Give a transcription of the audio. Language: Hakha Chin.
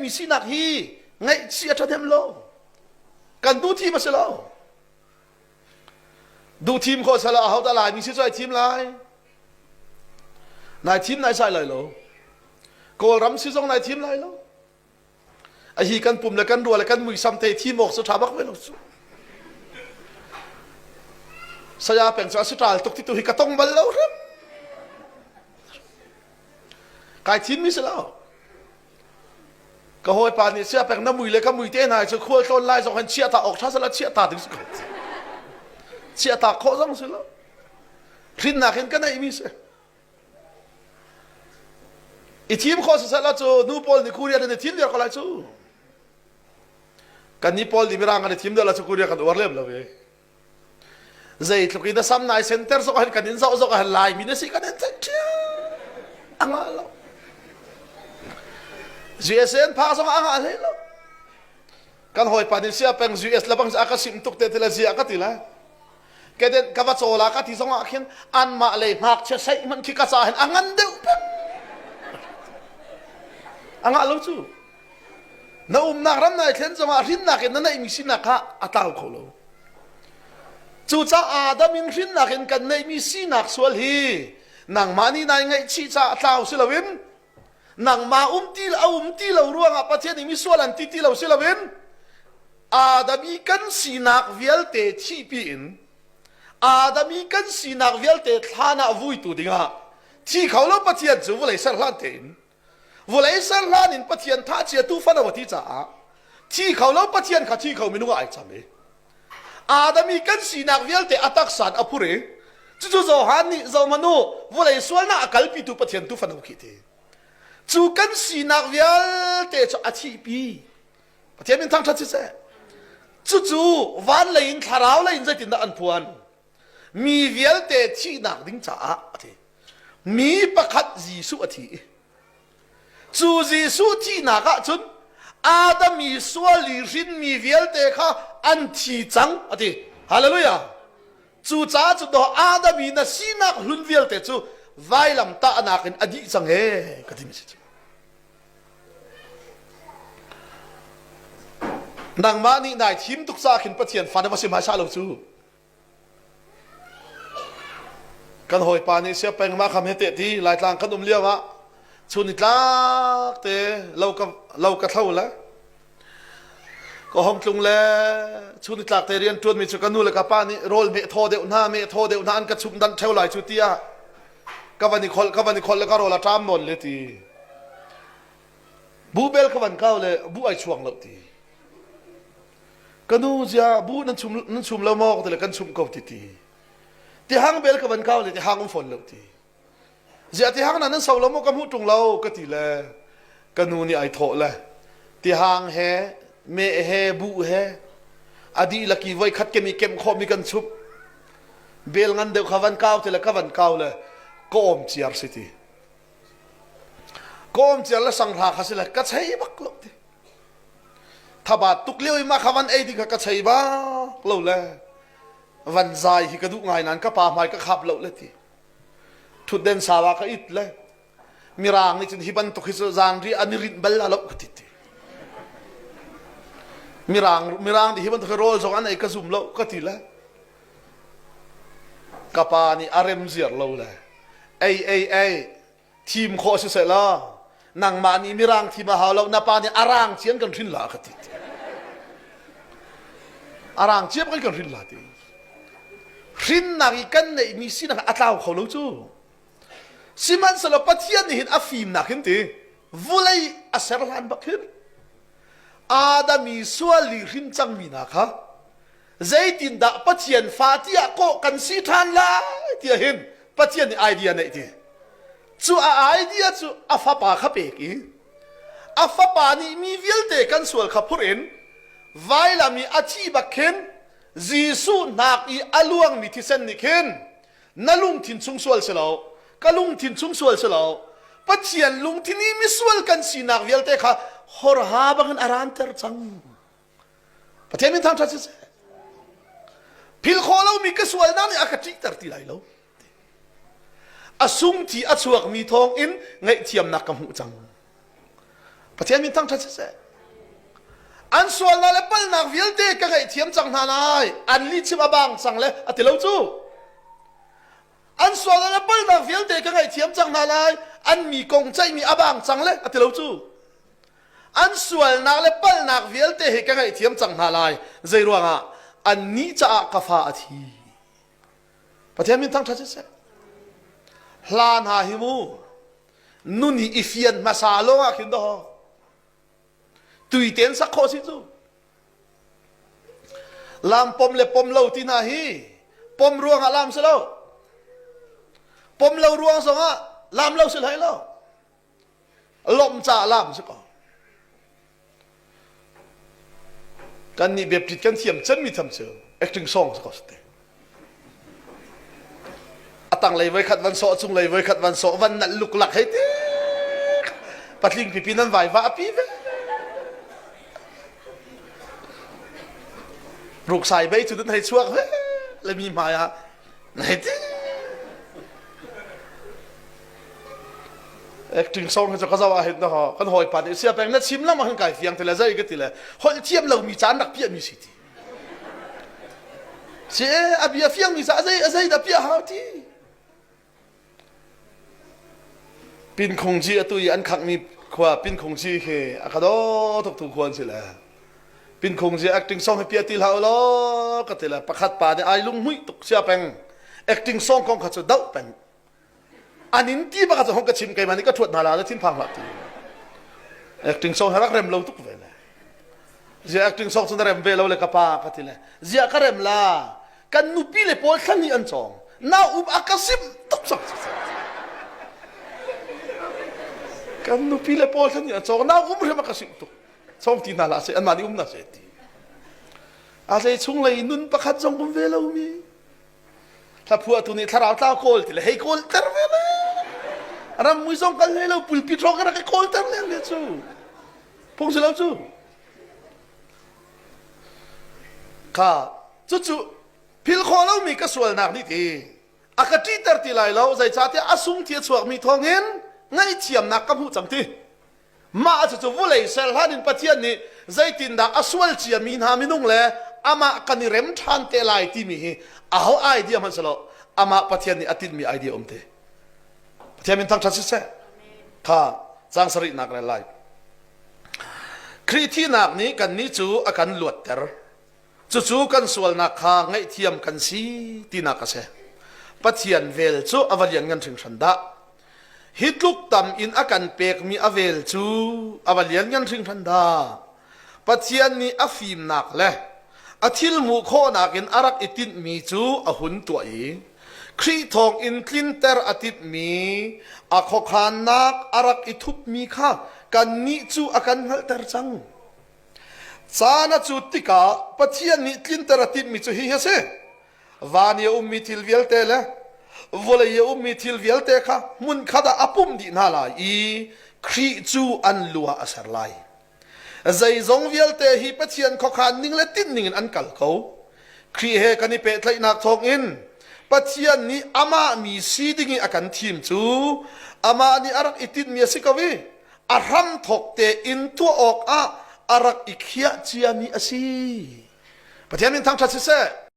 neihmi sinak hi ngaihchih a ṭhahnem lo. Kan duh thim a si lo. Duh thim khawh sala ahodah Laimi si cu ai thim lai. Nai thim nai sai lai lo. Kawlram si zong nai thim lai lo. A hi kan pum le kan rua le kan muisam te thim awk cu ṭha bak ve lo cu. Saya peng cu a si ṭal tuk ti tu hi ka tong bal lo hrim. Kai thim mi si lo. Ka hawipa nih sia peng na mui le ka mui te hna cu khual tlawn lai zong hin chiah ta awk ṭha sala chiah ta ding si ko. Chiah ta khawh zong si lo. Hrinnak in ka neih mi si. I thim khawh siseh la cu nu pawl nih Korea nan i thim viar ko lai cu. Kan nih pawl nih mirang kan i thim deuh la cu Korea kan uar lem lo ve. Zeitluk in a sam nai center zok han kan in zoh zok han lai mi na si kan in theih ṭhia. A ngah lo. GSN phak zong a ngah hlei lo. Kan hawipa nih sia peng US le bang a ka sim tuk te ti la zia ka ti la. Keden ka va caw la ka ti zong ah khin anmah lei ngakchia seih hmanh khi ka ca hin a ngan deuh peng. A ngah lo cu. Na umnak ram nai thlen zong ah hrinnak in na neihmi sinak kha a tlau kho lo. Cucaah Adam in hrinnak in kan neihmi sinak sual hi nangmah nih nai ngaihchih caah tlau si loin nangmah um ti a um ti lo ruangah Pathian nih misual an ti ti lo si loin Adam i kan sinak vialte thihpi in Adam i kan sinak vialte thlan ah vuitu dingah thi kho lo Pathian cu vawlei ser hlan tein vawlei ser hlan in Pathian thah cia tu fano a ti caah thi kho lo Pathian kha thi kho minung ah ai cam i Adam i kan sinak vialte a taksa in a phur i cucu Johan nih zohhmanh u vawlei sualnak a kalpitu Pathian tu fano khi ti cu kan sinak vialte cu a thihpi Pathian min thangṭhat siseh cucu van lei in thlarau lei in zeitindah an phuan mi vialte thihnak ding caah a thi mi pakhat Jesuh a thi i Cu Jesuh thihnak ah cun Adam i sual i hrinmi vialte kha an thi cang a ti. Hallelujah. Cucaah cu do Adam i na sinak hlun vialte cu vailam tahnak in a dih cang ee ka ti mi si cu. Nangmah nih nai thim tuk ca khin Pathian fa na va si hmaisa lo cu. Kan hawipa nih sia peng mah kham he teh ti Laitlang kan um lio ah chun ni tlak te lo ka lo ka thlo le ka hong tlung le chun ni tlak te rian tuan mi cu ka nu le ka pa nih rawl meh thaw deuh hna meh thaw deuh hna an ka chum dan theo lai cu tiah ka van i kholh ka van i kholh le ka rawl a ṭam nawn le ti bu bel ka van kau le bu ai chuang lo ti Ka nu zia bu nan chum nan chum lo maw ti le kan chum ko ti ti. Ti hang bel ka van kau le ti hang um fawn lo ti. Zia ti hang na nan so lo maw ka hmuh ṭung lo ka ti le ka nu nih ai thawh le ti hang he me he bu he a dihlak i voi khat kem i kem khawh mi kan chup bel ngan deuh kha van kau ti le ka van kau le ka awm ciar si ti ka awm ciar le sanghra kha si le ka chei bak lo ti Thabat tuk lio i mah kha van ei ding kha ka chei bak lo le van zai hi ka duh ngai nain ka pa hmai ka khap lo le ti. Thutden sau ah ka it le mirang nih cun hi bantuk hi cu zanri an i rinh bal la lo ka ti ti. Mirang mirang nih hi bantuk hi rawl zong an ei ka zum lo ka ti le ka pa nih a rem ziar lo le ei ei ei thim khawh si seh law nangmah nih mirang thim a hau lo na pa nih arang cian kan hrin la ka ti arang ciam kan kan hrin la ti hrinnak i kan neihmi sinak a tlau kho lo cu sihmanhsehlaw Pathian nih hin a fimnak hin ti vulei a ser hlan bak hin Adam i sual i hrin cangmi hna kha zeitindah Pathian fa tiah kawh kan si ṭhan lai tiah hin Pathian nih idea neih ti cu a idea cu a fapa kha pek i a fapa nih mi vialte kan sual kha phur in vailam i a thi bak khin Jesuh hnak i a luangmi thisen nih khin na lungthin chung sual si lo ka lungthin chung sual si lo Pathian lungthin i misual kan sinak vialte kha horha bangin a ranter cang Pathian min thangṭhat siseh. Phil khawh lomi ka sualnak nih a ka ṭihter ti lai lo. A sung thi a chuakmi thawng in ngaihthiamnak ka hmuh cang. Pathian min thangṭhat siseh. An sualnak le palhnak vialte ka ngaihthiam cang hna lai. An lihchim a bang cang le a ti lo cu. An sualnak le palhnak vialte ka ngaihthiam cang hna lai. An mi kong ceihmi a bang cang le a ti lo cu. An sualnak le palhnak vialte hi ka ngaihthiam cang hna lai. Zei ruangah annih caah ka fa a thi. Pathian min thangṭhat siseh. Hla hna hi mu nun hi i fian hmasa lawng ah khin daw tuiten sak khawh si cu lam pom le pom lo ti hna hi pom ruang ah lam si lo pom lo ruang zong ah lam lo si hlei lo lawmh caah lam si ko kan nih Baptist kan thiam cemmi tham cu acting song si ko te a tanglei voi khat van sawh cunglei voi khat van sawh van nalh luklak hei ti patling pipi nan vai va api ve ruksai bei cu nan hei chuak ve le mi hmai ah na hei ti Acting song hi cu ka zoh ah hin na kan hawipa nih sia peng na chim lam ah hin kai fiang ti le zei ka ti le holh thiam lomi caan rak piahmi si ti. Si a bia fiangmi ca a zei a zei dah piah hau ti. Pinkhung ci atu i an khangmi khua Pinkhung ci khi a ka daw tuk tu khua an si le. Pinkhung ci acting song hi piah ti hlah u law ka ti le pakhat pa nih ai lunghmuih tuk sia peng acting song kong kha cu doh peng an in ti bak hong ka chim keimah nih ka thuat hna la na thinphang hlah ti acting song rak rem lo tuk ve le zia acting song cu na rem ve lo le ka pa ka ti le zia ka rem la kan nupi le pawl thlan hi an cawng na um a ka sim tuk sak kan nupi le pawl thlan hi an cawng na um hrim a ka sim tuk song ti hna la se an mah nih um na se ti a hlei chung lei nun pakhat zong um ve lo mi Hlaphuahtu nih thlarau tlau kawl ti le hei kawl ter ve le ram mui zong kal hlei lo pulpit hrawng ka rak i kawl ter len le cu phung si lo cu kha cucu phil khawh lomi ka sualnak nih ti a ka ṭihter ti lai lo zeicahtiah a sung thi a chuakmi thawngin ngaihthiamnak ka hmuh cang ti Mah cucu vulei ser hlan in Pathian nih zeitindah a sual ciami hna minung le amah kan i rem ṭhan te lai timi hi aho idea hmanh si lo amah Pathian nih a tinhmi idea um te. Pathian min thangṭhat siseh. Kha cang sarihnak rel lai. Khrih thihnak nih kannih cu a kan luatter. Cucu kan sualnak kha ngaihthiam kan si tinak a si. Pathian vel cu a va lianngan hringhran dah. Hi tluk tam in a kan pekmi a vel cu a va lianngan hringhran dah. Pathian nih a fimnak le a thil hmuh khawhnak in a rak i tinhmi cu a hun tuah i Khrih thawng in tlinter a timhmi a khuakhannak a rak i thupmi kha kannih cu a kan hngalhter cang. Caan a cut tikah Pathian nih tlinter a timhmi cu hihi a si. Van i a ummi thil vialte le vawlei i a ummi thil vialte kha hmunkhat ah a pumh dih hna lai i Khrih cu an lu ah a ser lai. Zeizong vialte hi Pathian khuakhan ning le tinh ning in an kal ko. Khrih he kan i pehtlaihnak thawngin Pathian nih amah mi si ding i a kan thim cu amah nih a rak i tinhmi a si ko i a hramthawk tein tuah awkah a rak i khiah ciami a si. Pathian min thangṭhat siseh.